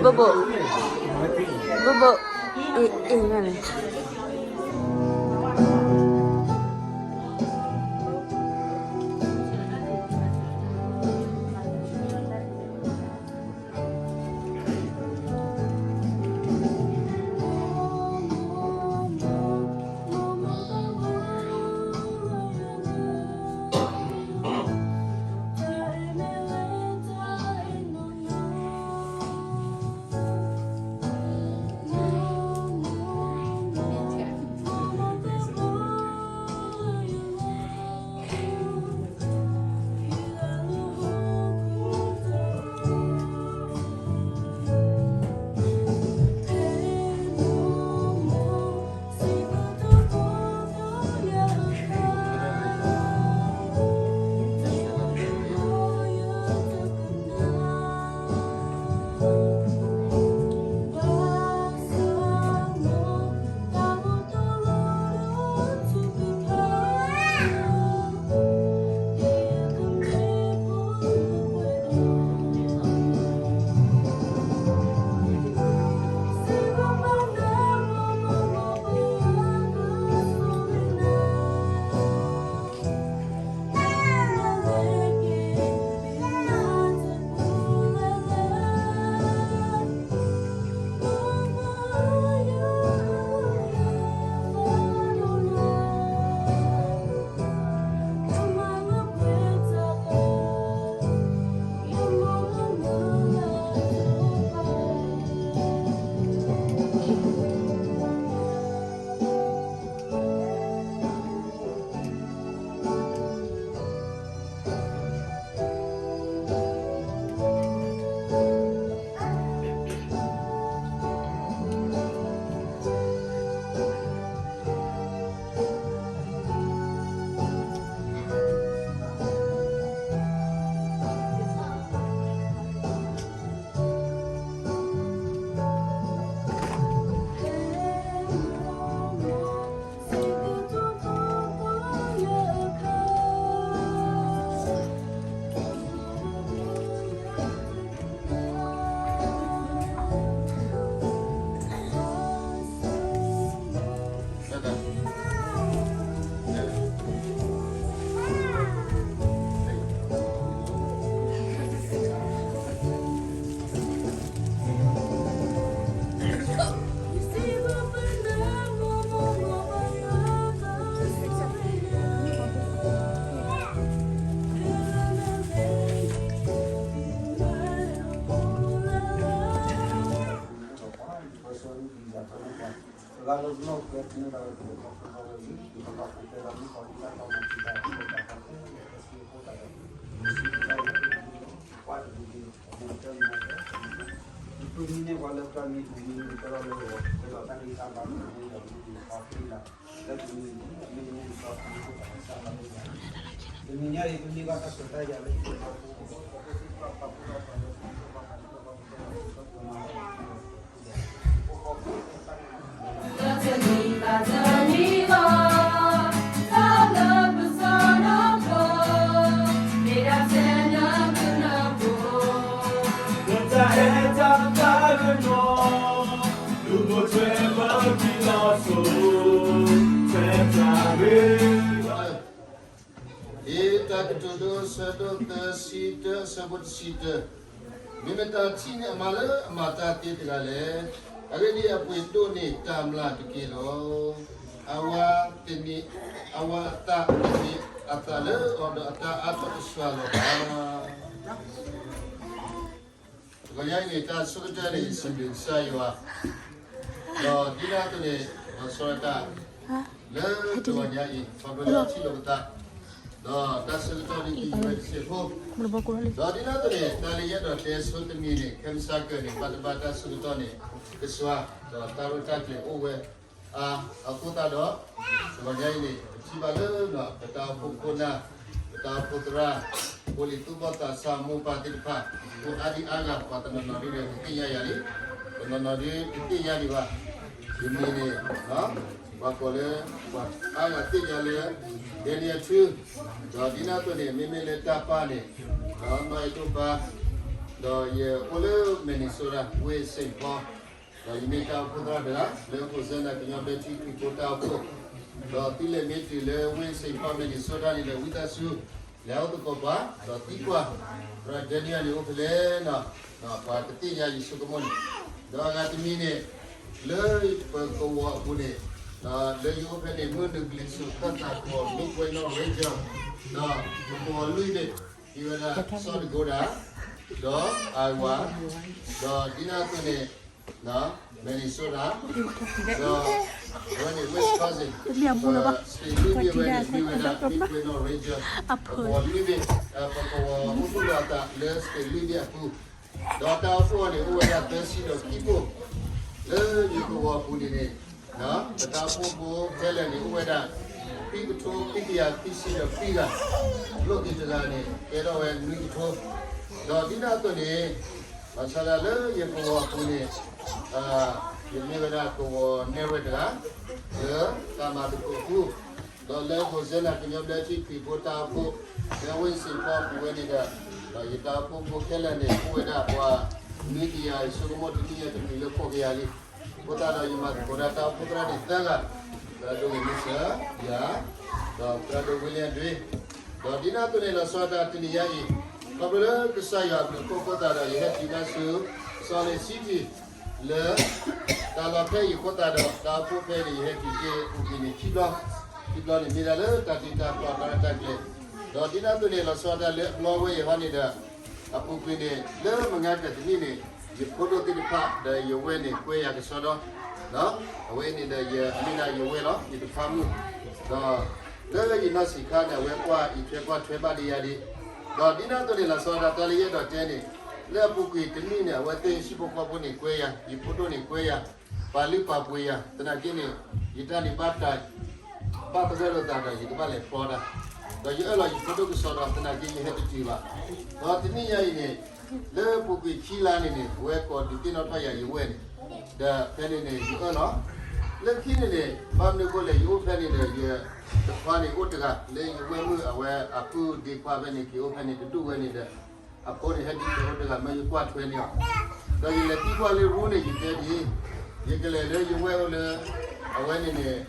ဘိၣ်ဘိၣ်, ဘိၣ်ဘိၣ်, အ့ၣ် အ့ၣ်န့ၣ် အ့ တၢ်ကတိၤဒိ အဆၢဒိၣ်သၢဆံတၢ အဆၢဖိတဆံတၢ, မ့မ့ၢ်တၢ်ထံၣ်န့ၢ်အမါလၢ အမၤတၢ်သ့တဂၤလဲၣ်. အဂ့ၢ်ဒ်အံၤ, အပှ့ၤဒိၣ်န့ၢ်တၢ်မျၢ်တက့ၢ်လီၤ. အဝၤတမ့ၢ်, အဝၤအသးတမ့ၢ်အသးလၢအီၤဒီး အတၢ်အါထီၣ်တစှၤလီၤဘၣ်. တဂီၤညါအံၤန့ၣ် တၢ်ဆၢကတီၢ်န့ၣ် စံးဘျုးကစၢ်ယွၤ, ဒီးဒ်န့ၣ်အသိးန့ၣ် လီၤဆီဒၣ်တၢ် လၢတဂီၤညါအံၤ ခီဖျိလၢအထံၣ်လိာ်ပသး, ဒီးတၢ်ဆၢကတီၢ်န့ၣ် ကဝဲတစဲးဖိ, ဒီးဒ်န့ၣ်အသိးန့ၣ် တၢ်လၢယအဲၣ်ဒိးတဲဆိတမံၤန့ၣ် ခဲမုၢ်ဆါခီန့ၣ် ဘၣ်တဘၣ်တၢ်ဆၢကတီၢ်န့ၣ် ကစှၤ, ဒီးတၢ်ရဲၣ်တၢ်ကျဲၤအိၣ်ဝဲ အါ, အဃိသတးဒီး တဂီၤညါအံၤန့ၣ် ပထံၣ်ဘၣ်လၢ ပတၢ်အိၣ်ဖှိၣ်ခိၣ်နၢ်, ပတၢ်အိၣ်ဖှိၣ်သရၣ်, ဖိလံၤသူၣ်ဘီၣ်သးစၢ် မိၢ်ပၢ်သ့ၣ်တဖၣ်, ဖိအါဒံအါဂၤ ပှၤတနီၤနီၤဒ်လဲၣ် တသ့ၣ်ညါယၤလံ, တနီၤနီၤဒ်တသ့ၣ်ညါဒံးဘၣ်. ယမံၤန့ၣ် ပှၤကိးလၢ ပှၤအါဂၤသ့ၣ်ညါလၢ ဒဲနံၣ်အထူ, ဒီးဒ်န့ၣ်အသိးန့ၣ် မ့မ့ၢ်လၢတၢ်ပၢ်န့ၣ် ဒီးနီၢ်အဲၣ်ဒိၣ်ပၢ် ဒီးယအိၣ်လၢ Minnesota ဝ့ၢ် Saint Paul, ဒီးယမ့ၢ်တၢ်အိၣ်ဖှိၣ်သရၣ်တဂၤ လၢ Hosanna ကညီဘျၢထံခရံာ်ဖိတၢ်အိၣ်ဖှိၣ်, ဒီးသုလဲၤမ့ၢ်တုၤလၢဝ့ၢ် Saint Paul Minnesota န့ၣ်ဒီး ဝံသးစူၤ လဲၤအိၣ်သကိးပှၤ ဒီးသံကွၢ် သရၣ် Daniel န့ၣ်အိၣ်ဖဲလဲၣ်နီၤ, ပှၤကသ့ၣ်ညါယဆိကမိၣ်န့ၣ်, ဒီးအဂၤတမံၤန့ၣ် လၢပကဝီၤအပူၤန့ၣ်, လၢယအိၣ်ဖဲန့ၣ် မုၢ်နုာ်ကလံၤဆူၣ် ခၢၣ်သးကဝီၤ မ့ၢ်ကွဲးနီၣ် Ranger, ဒီးပကဝီၤလွံၢ်ဘ့ၣ်, မ့ၢ်ဝဲဒၣ် South Dakota, ဒီး Iowa, ဒီးဒ်န့ၣ်အသိးန့ၣ် Minnesota, ဒီးအဝဲန့ၣ် Wisconsin, state လွံၢ်ဘ့ၣ်ဝဲန့ၣ် မ့ၢ်ဝဲဒၣ် မ့ၢ်ကွဲးနီၣ် Ranger, ပကဝီၤလွံၢ်ဘ့ၣ်, ပကဝီၤအိၣ်သူၣ်လီၤအသးလၢ state လွံၢ်ဘ့ၣ်အပူၤ, ဒီးတၢ်အိၣ်ဖှိၣ်အီၤန့ၣ် အိၣ်ဝဲဒၣ်သၢဆံဒီးခံဘိၣ်, လၢယကဝီၤအပူၤန့ၣ်န့ၣ်, ပတၢ်အိၣ်ဖှိၣ်ဖိခဲလၢာ်န့ၣ် အိၣ်ဝဲဒၣ် ခွံကထိခွံကယၤခွံဆံဒီးခွံဂၤ, လိၣ်က့ၤတဂၤန့ၣ် ကဲထီၣ်ဝဲနွံကထိ, ဒီးဒ်န့ၣ်အသိးန့ၣ်, ဘၣ်ဆၣ်ဒၣ်လၢယကဝီၤအပူၤန့ၣ်, ယမ့ၢ်ဝဲဒၣ်ကဝီၤနဲၣ်ရွဲၣ်တဂၤ, လၢတၢ်မၤသကိးအပူၤ, ဒီးလၢ Hosanna ကညီဘျၢထံခရံာ်ဖိတၢ်အိၣ်ဖှိၣ်, လၢဝ့ၢ် Saint Paul ပူၤဝဲန့ၣ်ဒီး, ဒီးယတၢ်အိၣ်ဖှိၣ်ဖိခဲလၢာ်န့ၣ် အိၣ်ဝဲဒၣ်ပှၤနွံကယၤ ယဆိကမိၣ်တနံၣ်ညါတနံၣ်လၢဃိးကယၤလံ, အဃိသတးဒီးယမၤသကိးတၢ် တၢ်အိၣ်ဖှိၣ်သရၣ်န့ၣ်သၢဂၤ, သရၣ်ဒိၣ်ဂ့ၤမုၢ်စၢၤယၤ, ဒီးသရၣ်ဒိၣ်ဝ့လ့ၣ်အဒွ့, ဒီးဒ်န့ၣ်အသိးန့ၣ် လီၤဆီဒၣ်တၢ်တနံၤညါအံၤ, ခီဖျိလၢကစၢ်ယွၤအဘျုးအဖှိၣ်အဃိသတးဒီး ယဟဲတုၤတၢ်ဆူ Salt Lake City လၢ တၢ်လီၢ်ဖဲအံၤအဃိသတးဒီး တၢ်အိၣ်ဖှိၣ်ဖဲအံၤန့ၣ် ယဟဲတုၤက့ၤအပူၤကွံာ်န့ၣ် ခံဘျီ, ခံဘျီန့ၣ် မ့ၢ်ဒၣ်လၢတၢ်တ့တၢ်ဖျီတၢ်ရဲၣ်တၢ်ကျဲၤ, ဒီးဒ်န့ၣ်အသိးန့ၣ် လီၤဆီဒၣ်တၢ်လၢအဘျီဝဲအံၤဟီန့ၣ်ဒီး, အပူၤကွံာ်န့ၣ် လၢမုၢ်ဂၤကတနံၣ်န့ၣ် ယဖိဒိၣ်သ့ၣ်တဖၣ်ဒီးယဝဲၢ်န့ၣ် ကွဲယၤကစီဒီ, အဝဲအံၤန့ၣ်ဒီး ယမ့ၢ်ဒၣ်ယဝဲၢ်လီၤ ယတခွါမုၣ်, ဒီး လၢယနီၢ်ဆံးခါန့ၣ် အဝဲကွၢ်အံးထွဲကွၢ်ထွဲဘၣ်ဒံးယၤဒံး, ဒီးဒ်န့ၣ်အသိးန့ၣ် လီၤဆီဒၣ်တၢ်လၢယအဲၣ်ဒိးတဲန့ၣ်, လၢအပူၤကွံာ်တနံၣ်န့ၣ် အဝဲသ့ၣ်ဟံၣ်ဖိဃီဖိန့ၣ်ကွဲယၤ, ယဖိဒိၣ်န့ၣ်ကွဲယၤ, ပာ်လုၢ်ပာ်ပှ့ၤယၤ, သနာ်က့န့ၣ် ယတၢ်န့ၣ်ဘၣ်တၢ် ဘၣ်သဂၢၢ်လိာ်သးဒီးယကဘၣ်လဲၤဖျီတၢ်, ဒီးယအၢၣ်လီၤယဖိဒိၣ်ကစီဒီ သနာ်က့ယဟဲတတုၤဘၣ်, ဒီးတနံၣ်ညါအံၤန့ၣ် လၢအပူၤကွံာ်ခံလါန့ၣ်န့ၣ် အဝဲကိးဒုးသ့ၣ်နီၣ်ထီၣ်ယၤယဝဲၢ်န့ၣ်, ဒီးဖဲန့ၣ်န့ၣ် ယအၢၣ်လီၤ, လၢခံန့ၣ်န့ၣ် ဘၣ်မနုၤအဃိလဲၣ် ယအိၣ်ဖဲန့ၣ်ဒီး ယတခွါန့ၣ်အိၣ်တဂၤ လၢယဝဲၢ်မုၣ်အဝဲအပုၢ်ဒ့ခွါဖဲန့ၣ် က့ၤအိၣ်ဖဲန့ၣ်တဒူၣ်ဝဲန့ၣ်ဒီး အဖိန့ၣ်ဟဲဒ်သိးအိၣ်တဂၤမၢယကွၢ်ထွဲန့ၢ်အီၤ, ဒီးယလဲၤသံကွၢ်လၢရူန့ၣ် ယတဲဒ်အံၤ, ယကလဲၤလၢယဝဲၢ်အိၣ်လၢ အဝဲန့ၣ်န့ၣ်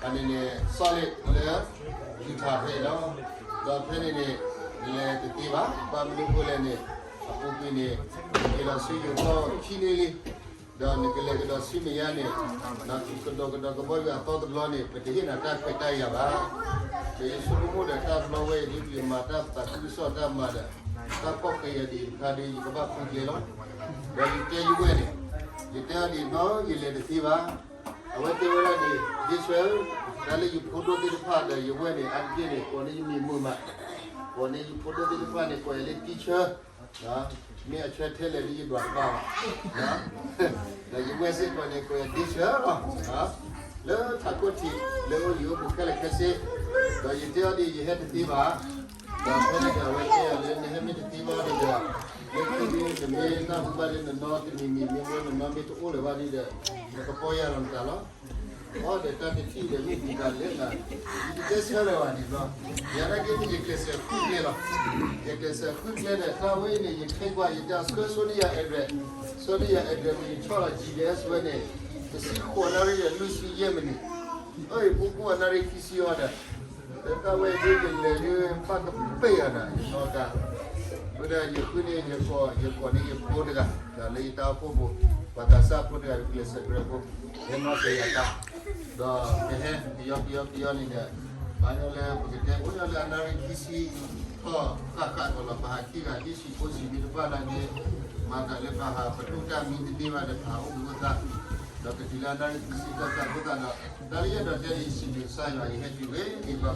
အန့ၣ်န့ၣ် Salt Lake လၢ Utah ဖဲအံၤလီၤ, ဒီးဖဲန့ၣ်န့ၣ် နလဲၤတသ့ဘၣ်, ဘၣ်မနုၤအဃိလဲၣ်န့ၣ် အပူၤကွံာ်န့ၣ် နက့ၤလီၤဆူယိၤကီၢ်ခံန့ၣ်လံ, ဒီးနကလဲၤကဒီးဆူမဲာ်ညါန့ၣ် နကဒီးကဒီးကဘီယူၤအသီတဘျီန့ၣ် ပတဟ့ၣ်နၤတၢ်ခွဲးတၢ်ယာ်ဘၣ်, ဒီးယဆိကမိၣ်ဒီးတၢ်တဘျီဝဲအံၤဒ်ပမၤတၢ်သးခုကစီၣ်တၢ်မၤဒီး တၢ်ဖီၣ်ဃဲၤယၤဒ်အံၤတခါဒီး ယကဘၣ်ဃုကျဲလီၤ, ဒီးယတဲယဝဲၢ်န့ၣ်, ယတဲအီၤဒ်အံၤနီၤ ယလဲၤတသ့ဘၣ်, အဝဲတဲဝဲဒၣ်ဒ်အံၤ ဒ့ဆၢ, တၢ်လၢယဖိဒိၣ်သ့ၣ်တဖၣ်ဒီးယဝဲၢ်န့ၣ် အါတက့ၢ်န့ၣ် ကိးန့ၢ်ယမံၤမုာ်မး, ကိးန့ၢ်ယဖိဒိၣ်သ့ၣ်တဖၣ်န့ၣ် ကိးယၤလၢ teacher မ့ၢ်အဆၢထဲလဲၣ်လၢယဒွးတဘၣ်ဘၣ်, ဒီးယဝဲၢ်စ့ၢ်ကီးန့ၣ် ကိးယၤဒ့ဆၢလီၤ, လၢထးခိၣ်ထံးလၢအိၣ်ယံၤအိၣ်ပူၤခဲလၢာ်ခဲဆ့, ဒီးယတဲအီၤဒ်အံၤ ယဟဲတသ့ဘၣ်, ဒီးဖဲန့ၣ်ဒီးအဝဲတဲယၤလၢ နဟဲမ့ၢ်တသ့ဘၣ်ဒီး လၢခံဒု နမ့ၢ်နၢ်ဟူဘၣ်လၢနနီတမံၤမံၤ မ့ၢ်ဝဲနနီမ့ၢ်တအိၣ်လၢၤဘၣ်ဒီး နကပီၢ်ယၢ်လီၤနသးလီၤ. အီဒီးတၢ်တထံၣ်ဒီးမ့ၢ်ဒ်လဲၣ်နၤ, ယတတဲဆၢလၢၤဘၣ်န့ၣ်ဘျီ, ယၤနာ်က့န့ၣ် ယကျဲးစၢးဃုကျဲလီၤ, ယကျဲးစၢးဃုကျဲဒီး တၢ်ဝဲအံၤန့ၣ် ယခဲကွၢ် ယတဲအီၤ ဆှၢဆိန့ၢ်ယၤ address, ဆှၢန့ၢ်ယၤ address မ့ၢ်ယဆီၣ်လီၤ G P S ဝဲန့ၣ် တဆံဃိးနၣ်ရံၣ်ဒီးလွံၢ်ဆံယဲၢ်မံးနံး, အၢ ယဖိကိးအနၣ်ရံၣ်ခံဆံအီၤဒီး ဒီးတၢ်ဝဲအံၤဒ်ယလဲၤဒ်ဘၣ်ကပ့ၢ်ယၤဒီး ယနီၢ်ကါ, ဝဲဒၣ်ယဃုန့ၢ်ယကိး ယကိးန့ၢ်ယဖိတဂၤ ဒီးလၢယတၢ်အိၣ်ဖှိၣ်ဖိ ပှၤသးစၢ်ဖိတဂၤ ယကျဲးစၢးကြၢးဖိ ဟဲနီၣ်က့ၤယၤတၢ်, ဒီးကဟဲကယီကယီကယီန့ၣ်ဒီး ဘၣ်ညီလၢပကတဲအိၣ်ညီလၢအနၣ်ရံၣ်ခံဆံ ထီၣ်ဃၣ်ဃၣ်ဒီးလီၤ ပဟးခံဂၤ ဒ်ဆံးဖိဆံးမံတဖၣ်နာ်က့ မၤသးလၢပဟးပဒိၣ်တၢ်မံတန့ၢ်ဘၣ်ဒီး ပဟးအိၣ်ဘှံးအိၣ်သါ ဒီးကတုၤလၢအနၣ်ရံၣ်ခံဆံတၢ်သးဖိသးဒီး တၢ်လၢယအဲၣ်ဒိးတဲန့ၣ် ယစံးဘျုးကစၢ်ယွၤ ယဟဲတုၤဝဲဒ်ဘၣ်ဘၣ် ဒီးယထံၣ်ဘၣ်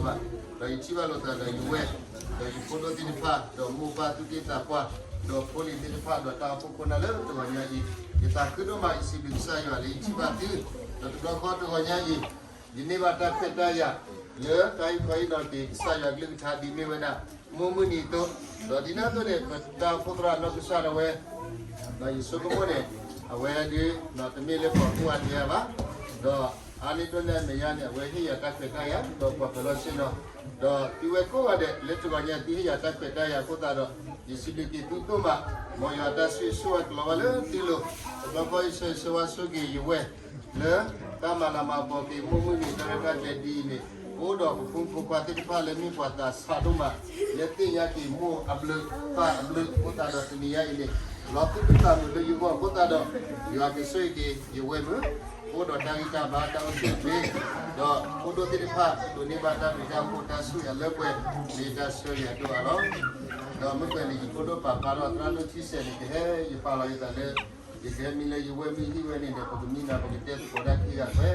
လိာ်သးဒီးယဝဲၢ် ဒီးယဖိဒိၣ်သ့ၣ်တဖၣ် ဒီးမိၢ်ပၢ်သူၣ်က့သးပှၢ် ဒီးဖိလံၤသ့ၣ်တဖၣ် ဒီးတၢ်အိၣ်ဖှိၣ်ခိၣ်နၢ်လၢတဂီၤညါအံၤ ယသးခုဒိၣ်မး ယစံးဘျုးကစၢ်ယွၤလၢယထံၣ်ဘၣ်သု ဒီးတဘျီဃီတဂီၤညါအံၤ ယန့ၢ်ဘၣ်တၢ်ခွဲးတၢ်ယာ် လၢတၢ်အံၤခီအံၤဒီးက့ၤ ကစၢ်ယွၤကလုၢ်ကထါဒ်မ့ၢ်ဝဲဒၣ် မိၢ်မုၢ်နံၤအသိး ဒီးဒ်န့ၣ်အသိးန့ၣ် ပတၢ်အိၣ်ဖှိၣ်သရၣ်နီၢ်ကစၢ်ဒၣ်ဝဲ ဒီးယဆိကမိၣ်န့ၣ် အဝဲဒၣ် တမ့ၢ်လၢပှၤကူၣ်အါတဲအါဘၣ် ဒီး အါန့ၢ်ဒိၣ်န့ၢ်အမဲာ်ညါန့ၣ် အဝဲဟ့ၣ်ယၤတၢ်ခွဲးတၢ်ယာ် ဒီးပှၤပၢၤလီၢ်ဆ့ၣ်နီၤ, ဒီးသုဝဲကိးဂၤဒဲး လၢတဂီၤညါသုဟ့ၣ်ယၤတၢ်ခွဲးတၢ်ယာ်အဃိသတးဒီး ယစံးဘျုးက့ၤသုဒိၣ်မး, မ်ယွၤတၢ်ဆိၣ်ဂ့ၤဆိၣ်ဝါကလီၤဘၣ်လၢသုလိၤ, တဘျီဃီယဆၢဂ့ၤဆၢဝါဆိၣ်ဂ့ၤယဝဲၢ် လၢတၢ်မၤလၤမၤကပီၤက့ၤ မိၢ်မုၢ်နံၤတၢ်ရဲၣ်တၢ်ကျဲၤဒ်အံၤန့ၣ်, ပအိၣ်ဒီးပဖိမုၣ်ဖိခွါသ့ၣ်တဖၣ်လၢမ့ၢ်ပှၤသးစၢ်ဒိၣ်မး, လၢသ့ၣ်ညါက့ၤမိၢ်အဘျုးပၢ်အဘျုးအဃိသတးဒီး တနံၤညါအံၤန့ၣ် လီၤသူၣ်ပသးမုာ်လၢယဂီၢ်အဃိသတးဒီး ယွၤကဆိၣ်ဂ့ၤက့ၤယဝဲၢ်မုၣ်, ပအိၣ်ဒီးတၢ်ဂံၢ်တၢ်ဘါတၢ်အိၣ်ဆူၣ်အိၣ်ချ့, ဒီးဖိဒိၣ်သ့ၣ်တဖၣ် ဒိးန့ၢ်ဘၣ်တၢ်ဘျုးတၢ်ဖှိၣ်တၢ်ဆိၣ်ဂ့ၤလၢပှဲၤ, မ့ၢ်တၢ်ဆၢဂ့ၤအဒိၣ်အါလီၤ. ဒီးမုၢ်ကွဲးန့ၣ် ယဖိဒိၣ်ပာ်ဖျါထီၣ်သရၣ်ဒိၣ်ထံစဲးန့ၣ် ကဟဲ ယပာ်လီၤယသးလၢ ယကဟဲမံလၢယဝဲၢ်မုၣ်ဟံၣ်ဝဲန့ၣ်ဒီး ပကမံနီၤ ပကတဲသကိးတၢ်ခံဂၤခွဲး,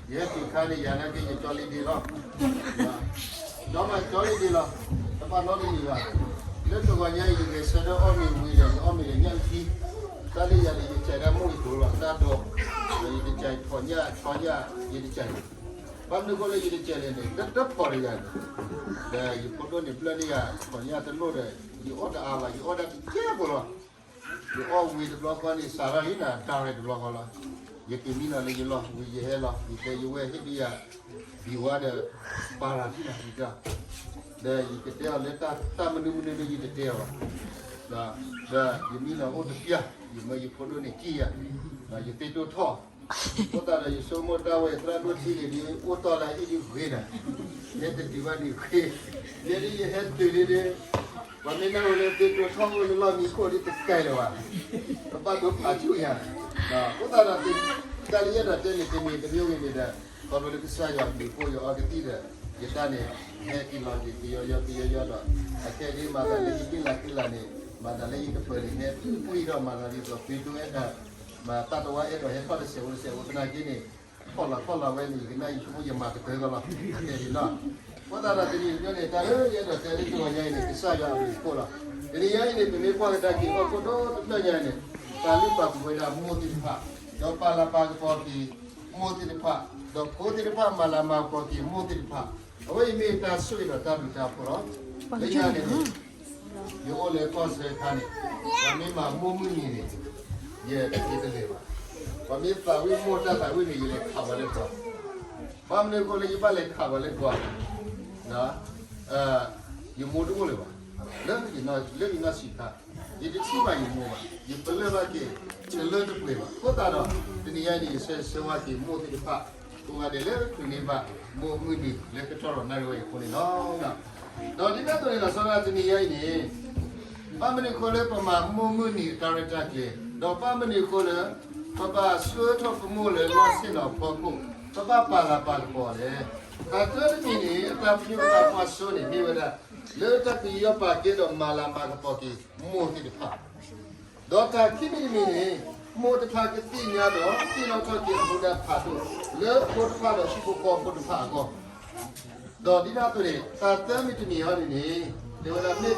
ယဟဲက့ၤခါန့ၣ် ယၤနာ်က့ ယကၠီလံဒ့လီၤ. ကၠီမးကၠီလံဒ့လီၤ, တဘၣ်နီတမံၤဘၣ်. လၢတဂီၤညါအံၤ ယဂဲၤဆၢထၢၣ်အီၣ်မ့ၤဝံၤဒီး ယအီၣ်မ့ၤဒီးညၣ်အုၣ်ထံ, တၢ်လၢယၤန့ၣ် ယကဲဒၣ်မိၢ်ကတိၤလီၤ တၢ်ဒိး, ဒီးယတကဲးဖီၣ်ညၣ်ဆီညၣ် ယတကဲး, ဘၣ်မနုၤအဃိလၢယတကဲးလဲၣ်န့ၣ် တၢ်တဖီၣ်တဂၤန့ၣ်, ဒီးယဖိဒိၣ်န့ၣ်ဘျၢန့ၢ်ယၤ ဖီၣ်ညၣ်တလိၣ်ဒီး ယအီၣ်တအါဘၣ် ယအီၣ်ဒၣ်တကဲဖိလီၤ. ယအီၣ်ဝံၤတဘျီဃီန့ၣ် စးထီၣ်လံနၤ ဒါရဲၣ်တဘျီဃီလီၤ. ယက့ၤမံနီၤလၢယလီၢ်ဝံၤ ယဟဲလီၤ ယတဲယဝဲၢ်ဟ့ၣ်ဒုးယၤ ဘံၣ်ဝါဒီး ပာ်လီၤဒံးနၤ ဒီးယကတဲအီၤလၢတၢ်မနုၤမနုၤဒီး ယတတဲအီၤဘၣ်. ဒီးယမံနီၤအိၣ်တပျၢ် ယမၢယဖိဒိၣ်န့ၣ်ကံၢ်ယၤ, ယသ့ၣ်တိၢ်ထီၣ်, အဃိသတးဒီးယဆိကမိၣ်တၢ်ဝဲ သရၣ်ဒိၣ်ထံန့ၣ်ဒ် အိၣ်တီၢ်လၢအအံၣ်ဒ်ဂ့ၤနၤ, ဟဲတတုၤဘၣ်ဒ်ဂ့ၤ, ယဲဒ်ယဟဲတုၤဒ်ဒ်, ပှၤမ့ၢ်နၢ်ဟူလၢသ့ၣ်တိၢ်ထီၣ်အိၣ်လၢလီၢ်မံခိၣ်ဒ်တကဲလၢၤဘၣ်. အဘၣ်ဒိဖးဆူၣ်ယၤ, အဃိသတးဒီး တၢ်လၢယအဲၣ်ဒိးတဲန့ၣ် တမံၤတမံၤဂ့ၤန့ၣ်ဒီး ခီဖျိလၢကစၢ်ယွၤဘျုးဖှိၣ်ယအီၤကသံၣ်ဒီး ယတၢ်န့ၣ် ဟဲက့ၤလီၤက့ၤကယီယီကယီယီဒီး အခဲအံၤဒ်မၤသးလၢယမ့ၢ်လၢ်က့ၤလၢ်န့ၣ် မၤသးလၢယကပၢၤန့ၣ် ဟဲပှံၢ်ထီၣ်မၤသးဒ်သိး ပှ့ၤဒိအဲၣ်ဒိး မၤသးတဝါအဲၣ်ဒိးဟဲထီၣ်တစဲးဖိတစဲးဖိသနာ်က့န့ၣ် ထီၣ်လီၤထီၣ်လီၤဝဲန့ၣ် ယကနၣ်ယဆိကမိၣ်ယမၤကတၢၢ်ကီးလီၤ အခဲအံၤလီၤ. အဃိသတးဒီးတနံၤညါန့ၣ် တၢ်လၢယအဲၣ်ဒိးတဲလၢတဂီၤညါအံၤန့ၣ် ကစၢ်ယွၤအဘျုးအဖှိၣ်လီၤ. တနံၤညါအံၤန့ၣ် ပမ့ၢ်ကွၢ်ကဒါက့ၤဟီၣ်ခိၣ်ဒီတဖျၢၣ်ညါန့ၣ် ပာ်လုၢ်ပာ်ပှ့ၤဝဲဒၣ်မိၢ်သ့ၣ်တဖၣ်, ဒီးပာ်လၤပာ်ကပီၤက့ၤမိၢ်သ့ၣ်တဖၣ်, ဒီးဖိသ့ၣ်တဖၣ်မၤလၤမၤကပီၤက့ၤမိၢ်သ့ၣ်တဖၣ်, အဝဲအံၤမ့ၢ်တၢ်ဆိၣ်ဂ့ၤဒီးတၢ်ဘျုးတၢ်ဖှိၣ်လီၤ. လၢညါန့ၣ် ယအိၣ်လၢကီၢ်စဲၣ်ခါန့ၣ် ပှၤမ့ၢ်မၤမိၢ်မုၢ်နံၤန့ၣ် ယတသ့တလဲၤဘၣ်. ပှၤမ့ၢ်သးဝံၣ်မိၢ်တၢ်သးဝံၣ်န့ၣ် ယလဲၤခးပှၤလၢကီၢ်, ဘၣ်မနုၤအဃိလၢယဘၣ်လဲၤခးပှၤလၢကီၢ်န့ၣ် ယမိၢ်တအိၣ်လၢၤဘၣ်. လၢယနီၢ်ဆံးခါ ယတထံၣ်ဘၣ်ယမိၢ်ဘၣ်, ယပလၢၢ်ဘၣ်က့ၤ တလၢတပှဲၤဘၣ်. အဃိသတးဒီး တနံၤညါအံၤန့ၣ် ယဆၢဂ့ၤဆၢဝါက့ၤမိၢ်သ့ၣ်တဖၣ် ကိးဂၤဒဲးလၢတနံၤဘၣ် မိၢ်မုၢ်နံၤလၢကတီၢ်ထီၣ်နၣ်ရံၣ်ဝဲအံၤအဃိန့ၣ်လီၤ. ဒီးဒ်န့ၣ်အသိးန့ၣ်လီၤဆီဒၣ်တနံၤညါအံၤန့ၣ် ဘၣ်မနုၤအဃိလၢပမၤမိၢ်မုၢ်နံၤအတၢ်ရဲၣ်တၢ်ကျဲၤ, ဒီးဘၣ်မနုၤအဃိလၢ ပဘၣ်ဆှၢထီၣ်ပမိၢ်လၢလီၢ်ဆ့ၣ်နီၤဖီခိၣ် ပဘၣ်ပာ်လၤပာ်ကပီၤလဲၣ်. တၢ်တၢတမံၤန့ၣ် အတၢ်ပညိၣ်အတၢ်ကွၢ်စိန့ၣ် မ့ၢ်ဝဲဒၣ် လၢတၢ်ပယီၤပာ်ကဲဒီးမၤလၤမၤကပီၤက့ၤမိၢ်သ့ၣ်တဖၣ် ဒီးတၢ်ခံမံၤတမံၤန့ၣ် မိၢ်တဖၣ်ကသ့ၣ်ညါဒီးသ့ၣ်နီၣ်ထီၣ်က့ၤအမူဒါဖးဒိၣ် လၢဖိတဖၣ်ဒီးဟံၣ်ဖိဃီဖိတဖၣ်အဂီၢ်, ဒီးဒ်န့ၣ်အသိးန့ၣ် တၢ်သၢမံၤတမံၤအံၤန့ၣ်န့ၣ် တဲဝဲဒၣ်မ့ၢ်ဒ်သိးဒီး ခရံာ်ဖိ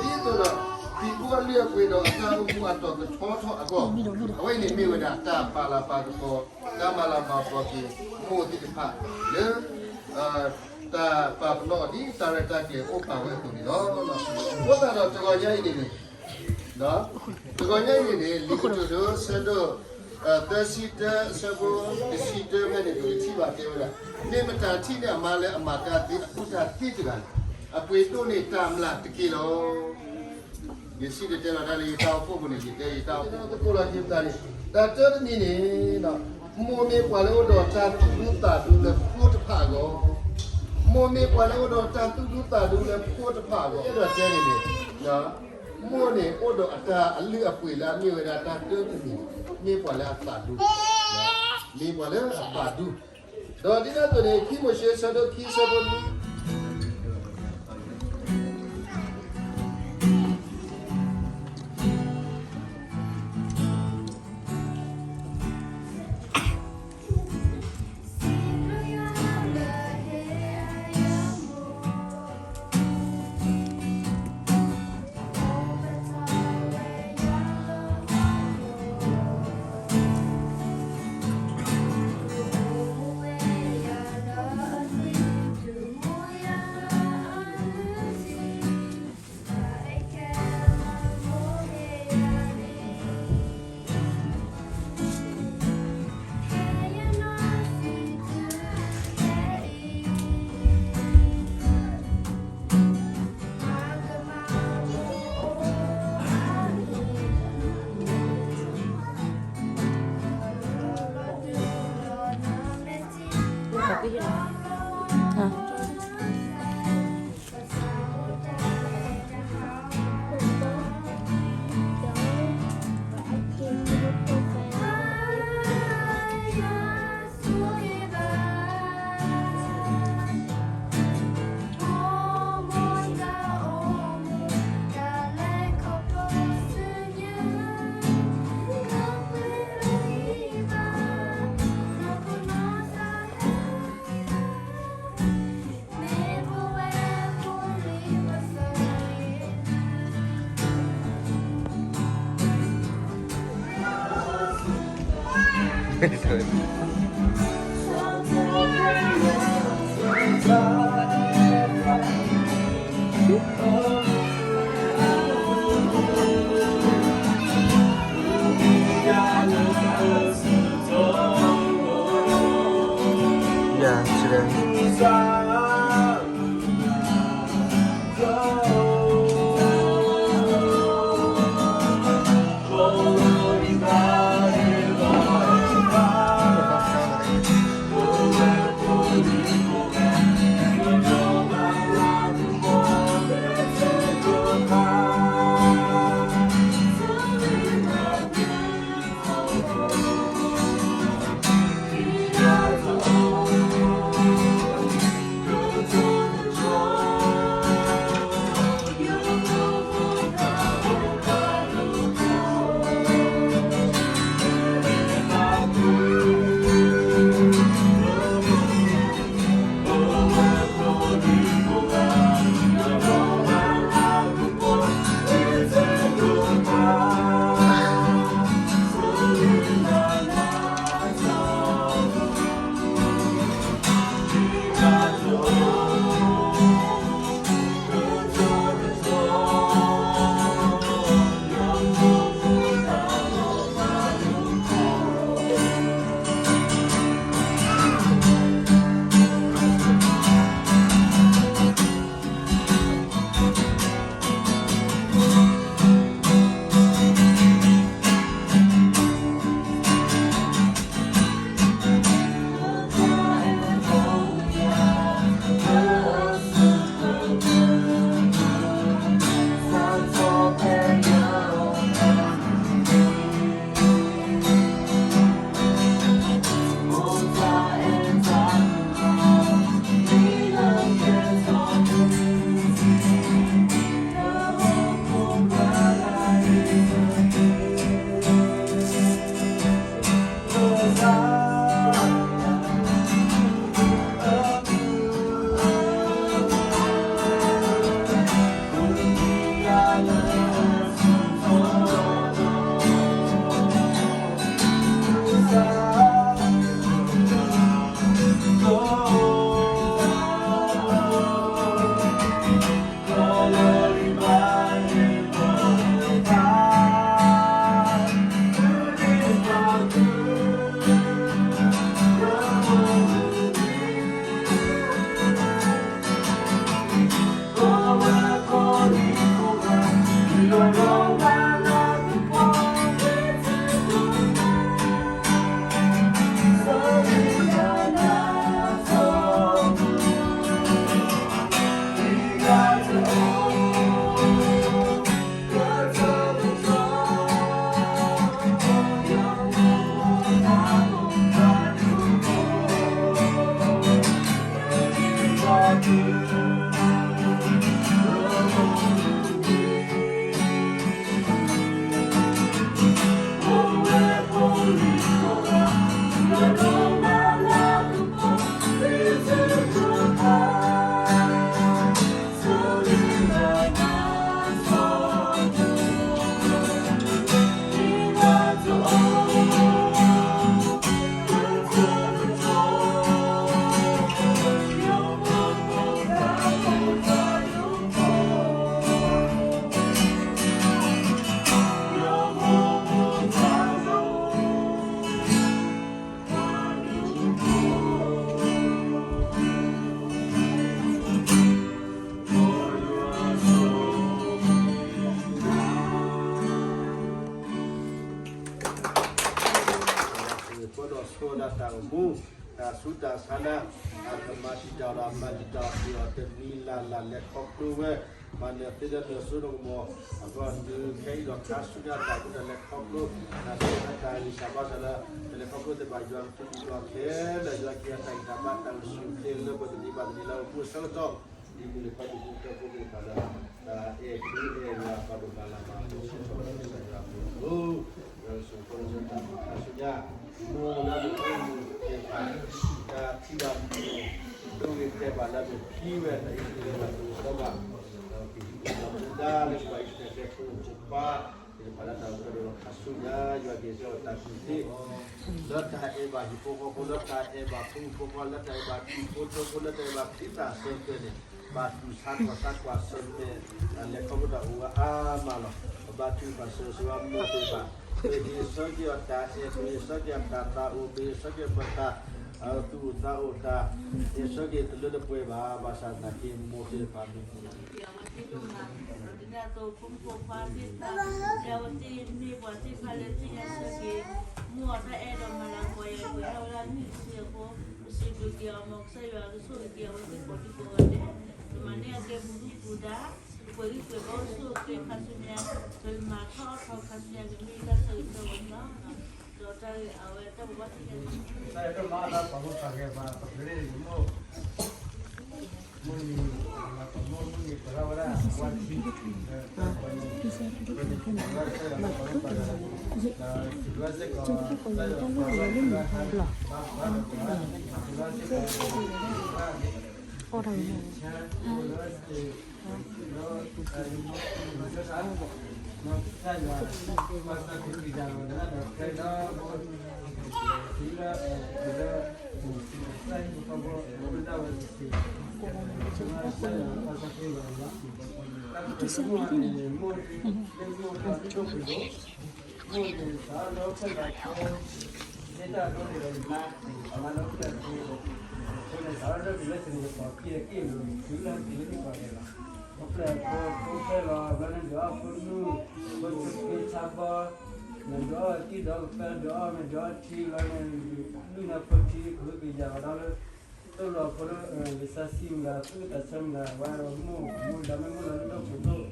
အလုၢ်အပှ့ၤဒီးအတၢ်အိၣ်မူအတီၤကထီထီၣ်အဂီၢ်, အဝဲအံၤန့ၣ်မ့ၢ်ဝဲဒၣ်တၢ်ပာ်လၤပာ်ကပီၤ တၢ်မၤလၤမၤကပီၤက့ၤမိၢ်သ့ၣ်တဖၣ်လၢ တၢ်ပာ်ပနီၣ်အီၤဒ်တၢ်ရဲၣ်တၢ်ကျဲၤအိၣ်ပာ်ဝဲအသိးန့ၣ်လီၤ. အဃိသတးဒီးတဂီၤညါအံၤန့ၣ်န့ၣ် တဂီၤညါအံၤန့ၣ်န့ၣ် လံာ်ကတိၤဒိ ဆၢဒိၣ် သၢဆံတၢ အဆၢဖိတဆံတၢဖဲန့ၣ် ပကထံၣ်ဘၣ်တဲဝဲဒၣ် မ့ၢ်မတၤထံၣ်န့ၢ်အမါလၢအမၤတၢ်သ့အကူၣ်တၢ်သ့တဂၤန့ၣ် အပှ့ၤဒိၣ်န့ၢ်တၢ်မျၢ်တက့ၢ်လီၤ. ယစံးတတဲလီၤတၢ်လၢယတၢ်အိၣ်ဖှိၣ်ပူၤန့ၣ် ယတဲယတၢ်အိၣ်ဖှိၣ်သကိးလီၤက့ၤပသးန့ၣ် တၢ်တၢတမံၤန့ၣ် မိၢ်မ့ၢ်ပှၤလၢအိၣ်ဒီးတၢ်သူၣ်ဒူသးဒူလၢဖိတဖၣ်အဂီၢ်, မိၢ်မ့ၢ်ပှၤလၢအိၣ်ဒီးတၢ်သူၣ်ဒူသးဒူလၢဖိတဖၣ်အဂီၢ် အဲၣ်ဒိးတဲန့ၣ်န့ၣ် မိၢ်န့ၣ်အိၣ်ဒီးအတၢ်အလုၢ်အပှ့ၤလၢအမ့ၢ်ဝဲဒၣ်တၢ်တၢတမံၤန့ၣ် မ့ၢ်ပှၤလၢအသးဒူ, မ့ၢ်ပှၤလၢအသးဒူ, ဒီးဒ်န့ၣ်အသိးန့ၣ် ခံမိၤၡ့ဆၢဒိၣ်ခံဆၢဖိနွံ ပဒီးဆိဒၣ်တၢ်အိၣ်မူ, တၢ်ဆူးတၢ်ဆါလၢ အကမၤတံာ်တာ်ဒီး မၤတံာ်တာ်အီၤတမံၤလၢ်လၢ် လဲၤခီဖျိဝဲ မၤနၢၤသ့လၢနၢၤစိတကမီၤ အဂီၢ်တုၤခဲအံၤဒီး ခါဆူညါတၢ်အိၣ်ဖှိၣ်တၢ်လဲၤခီဖျိ တၢ်ဆူညါတၢ်ဂံၢ်စၢ်ဘါစၢ်လၢ ပလဲၤခီဖျိသ့ၣ်တဖၣ် ယွၤကသူၣ်ကံၢ်ဒီးခဲလၢာ် ယွၤကဟ့ၣ်တၢ်ဂံၢ်တၢ်ဘါတၢ်အိၣ်ဆူၣ်အိၣ်ချ့လၢပတနံၤဘၣ်တနံၤလၢအအိၣ်မူအဆၢကတီၢ် ဒ်မုၢ်နံၤခီဒံးဖိကၠိဖိသ့ၣ်တဖၣ်လၢ တၢ်အဲၣ်ဒိးအဲၣ်ယွၤ ပှၤဒိၣ်မၤလၤမၤကပီၤ ကစၢ်ယွၤအဘျုးအဖှိၣ် ယွၤကဆိၣ်ဂ့ၤက့ၤတၢ်မုၢ်ခါဆူညါ မိၢ်လၢနအိၣ်မူသ့ၣ်တဖၣ် တၢ်ထံၣ်ဘၣ်မုၢ် ဒိဂ့ၤတဲာ်ဘၣ်လၢနဖံဝဲ တၢ်အံၣ်စရ့လးတၢ်ကတိၤသီဘၣ် ဒီးကဟံးက့ၤဒီးမူဒါလၢကဘၣ်အံၣ်စရ့လးဖိမုၣ်ဖိခွါ သ့ၣ်တဖၣ်လၢတၢ်အိၣ်ဖှိၣ်ဒီးခါဆူညါ ယွၤက့ၤဆၢတၢ်ကူၣ်သ့ လၢတၢ်အဲၣ်ဘၣ်ဟံၣ်ဖိဃီဖိ လၢတၢ်အဲၣ်ဘၣ်ဖိမုၣ်ဖိခွါ လၢတၢ်အဲၣ်ဘၣ်ထံဖိကီၢ်ဖိ လၢတၢ်အဲၣ်ဘၣ်ခရံာ်တၢ်ဆၢကတီၢ်န့ၣ် ဘၣ်တူၢ်ဆါထီၣ်သးကွၢ်ဆၢၣ်မဲာ် တၢ်လဲၤခီဖျိတၢ်အိၣ်ဝဲအါမးလီၤ. ပဘါထုကဖၣ်ဆၢဂ့ၤဆၢဝါမိၢ်သ့ၣ်တဖၣ် ပဟ့ၣ်ဆၢက့ၤအီၤတၢ်အဲၣ် ပဟ့ၣ်ဆၢက့ၤအီၤတၢ်သးအိၣ် ပဟ့ၣ်ဆၢက့ၤပတၢ် သူၣ်အိၣ်သးအိၣ်တၢ် ဟ့ၣ်ဆၢက့ၤတလၢတပှဲၤဘၣ် ဘၣ်ဆၣ်သနာ်က့မိၢ်သ့ၣ်တဖၣ်မ့ၢ် အဝဲသ့ၣ်ဒိၣ်မး ဒီးဒ်န့ၣ်အသိး ဖိမုၣ်ဖိခွါသ့ၣ်တဖၣ် လၢအဝဲသ့ၣ်မ့ၢ်ပှၤသ့ၣ်တဖၣ်လၢသ့ၣ်ညါဆၢက့ၤ မိၢ်အတၢ်အဲၣ်ဒိးမၤလၤကပီၤယၤ ကွဲးထီၣ်ဝဲဒၣ်နုၢ်ဆံအဃိ ပစံးဘျုးက့ၤအီၤ မ်ကစၢ်ယွၤကဆိၣ်ဂ့ၤက့ၤအဝဲသ့ၣ်ကိးဒံကိးဂၤဒဲး ကမၤန့ၢ်အကဲပူၤဒူပူၤဒါ ကပှဲၤဂံၢ်ပှဲၤဘါအိၣ်ဆူၣ်အိၣ်ချ့ခါဆူညါ ကမၤထီၣ်အီၣ်ထီၣ်ခါဆူညါ ကမ့ၢ်တၢ်ဆၢဂ့ၤဆၢဝါန့ၣ်လီၤ. ဒီးတၢ်ဂ့ၢ်အဝဲတၢ်ဘိးဘၣ်သ့ၣ်ညါ မိၢ်န့ၣ် သးလၢဖျၢၣ်လီၤဖိ မ့ၢ်တၢ်ဒိန့ၣ်ဒီးယမါ အမါလၢဖျၢၣ်လီၤဖိ အဖိန့ၣ် သးလၢဖျၢၣ်လီၤ သုလၢက့ၤလီၤ သုလၢက့ၤလၢက့ၤလီၤ အဖျၢၣ်ဖိ ဖိဖျၢၣ်လီၤ ဘျီန့ၣ်ဒုးအီၣ်ဖိနုၢ် ဖိဆူးက့ဆါဘီ နဒုးအီၣ်တံၢ်ဒီးကပၢၢ်ဒုးအီၣ် နဒုးအီၣ်ထံလီၤန့ၣ် နုၢ်နၢ်ဖိထံကဟုကယာ်ဝဲဒၣ်လၢ သိၣ်လီၤဖိလၢ လံာ်စီဆှံမုၢ်ဂၤ သူၣ်တၢ်ဆၢမုၢ်ဂၤ ဝဲမိၢ်မိၢ်ဒီးမ့ၢ်မိၢ်လီၤလၢဒိၣ်ခိၣ်ဒိၣ်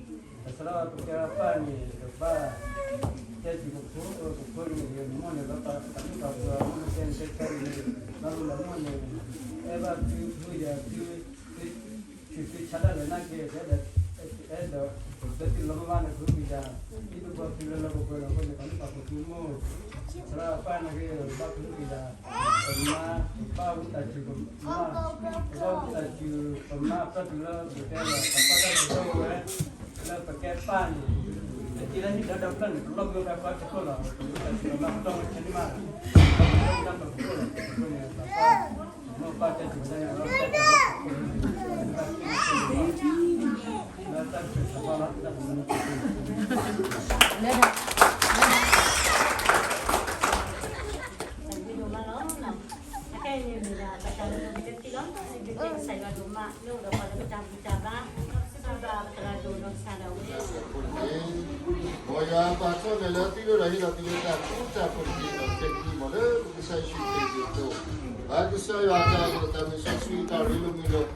တၢ်ဆၢလီၤပကဲပၢ်န့ၣ် ကဘၣ် တဲစံးပဖိ ပဖိန့ၣ် မိၢ်န့ၣ် လၢပှၤတၢ်မုၣ်တၢ်ဖိ မိၢ်န့ၣ်တဲန့ၣ်တဲဆၢန့ၣ် လီၤလၢမိၢ်န့ၣ် အဲၣ်ဘၣ်သု ဟုယၤသု သုဆံးသုဆါတၢ်လဲၤနာ်က့ အဲၣ်ဒိး အဲၣ်ဒိး ပသုလီၤမၢ်ဘၣ်န့ၣ် ကဟုကယာ် ဒ်သိးပသုလၢလၢပှဲၤပှဲၤလီၤအဃိန့ၣ် ပှၤမုၣ်ပှၤဖိသုမိၢ် သရၣ်ပၢ်နာ်က့ ဘၣ်ကဟုကယာ် ပမါ ပဘၣ်ဝံသးစူၤ ပမါ ပဘၣ်ဝံသးစူၤ ပမါအပၢ်တုၤလၢပတဲလီၤ ပဘၣ်တၢ်စူၤထီၣ်ဝဲ လၢပကဲပၢ်န့ၣ် ပတ့လၢဟံၣ်ဒီးဒီဖျၢၣ်န့ၣ် ပလီၢ်မံဝဲဖဲပှၤတခိၣ်လီၤ ပဝံသးစူၤ ပမါပတီၢ်ဝဲဆဲန့ၣ်မး ပဘၣ်တၢ်ပတီၢ်လီၤ ပခိၣ်န့ၣ် ပၢ် မ်ယွၤပာ်ထီၣ်နၤလၢသုလိၣ်ဒီးဟ့ၣ်လီၤသုလၢတၢ်ဃူတၢ်ဖိးတက့ၢ်ဒီး ကဲကံမီၤလၢပကစၢ်ယ့ၣ်ၡူးခရံာ်အပူၤ ဘၣ်ကစၢ်ယွၤအတၢ်အိၣ်ဖှိၣ် တၢ်မုၢ်စီဆှံတၢ်ရ့လိာ်မုာ်လိာ်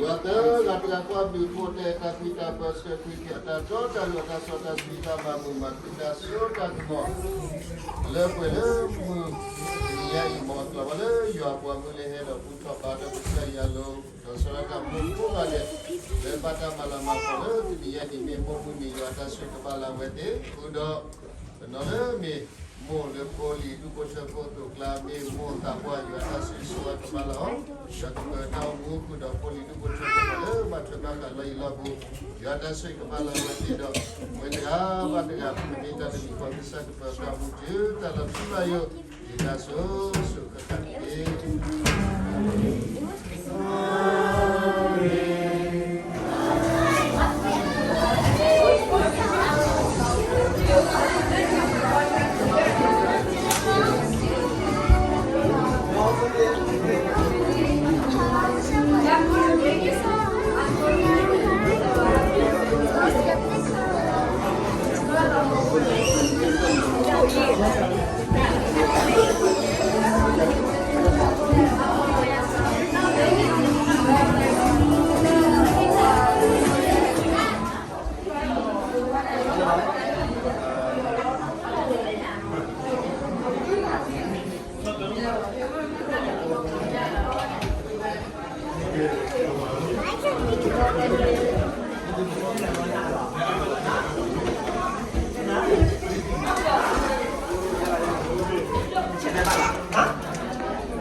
ယွၤသၢဂၤတဂၤကွၢ်ဘျုးဖှိၣ်တဲာ်တၢ်သံတၢ်ပၢဆှၢခရံာ်က့ၤအတၢ်တီတၢ်လိၤ အတၢ်စီတၢ်ဆှံတၢ်မၤမုာ်မၤခုၣ်တၢ်စိတၢ်ကမီၤ လၢပှဲၤလၢမုၢ်တနံၤညါအံၤ မ်အကျီၢ်ဘၣ်လၢယွၤပှၤမုၢ်လၢဟဲဒီးဘူၣ်ထီၣ်ဘါထီၣ်ကစၢ်ယွၤအလိၤ ဒီးစီၤလၤကမိၢ်ကိးဂၤဒဲး လၢဘၣ်တၢ်မၤလၤမၤကပီၤလၢတနံၤညါအံၤ မ့ၢ်မိၢ်မုၢ်နံၤယွၤတၢ်ဆိၣ်ဂ့ၤကဘၣ်လၢအဝဲသ့ၣ် ဃုာ်ဒီး ပနီၢ်လၢမ့ၢ် မိၢ်လၢဖိလံၤဒူၣ်ဖိထၢဖိအသိးအကျါ မ့ၢ်မိၢ်သးပှၢ်ယွၤတၢ်ဆိၣ်ဂ့ၤဆိၣ်ဝါကဘၣ်လၢအီၤ ဒီးကပၢၤတၢ်အိၣ်မူဃုာ်ဒီးဖိလံၤဒူၣ်ဖိထၢဖိလၢ ဘၣ်ထွဲဘၣ်ဃးလၢယလီၢ်ပူၤ ယွၤတၢ်ဆိၣ်ဂ့ၤကဘၣ်လၢအဝဲသ့ၣ်ဒီး အဝဲတဂၤဘၣ်တဂၤ မ့ၢ်တၢ်တမံၤဃီကစၢ်ကပၢၤတၢ်အိၣ်မူတုၤတၢ်လီၤထူလီၤယိာ် ယတၢ်ဆိၣ်ဆိၣ်ခါခါတက့ၢ်.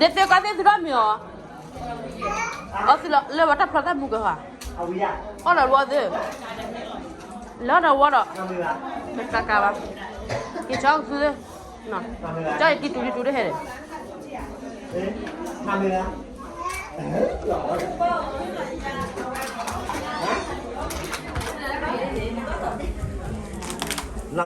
သ့ၣ်ကီသ့ၣ်သုထီၣ်မံၤအီၤ, အီသုလၢပှၤတၢ်ဖျီတၢ်မူကဟါ, အီၣ်ဒီးဝီသု, လၢဒီးဝီဒီး, တကးဘၣ်, က့ၤဆီကသူသ့ၣ်, ကၠီယကံတူၤလံတူၤတဟဲန့ၣ်, မၤမ့ၢ်လၢ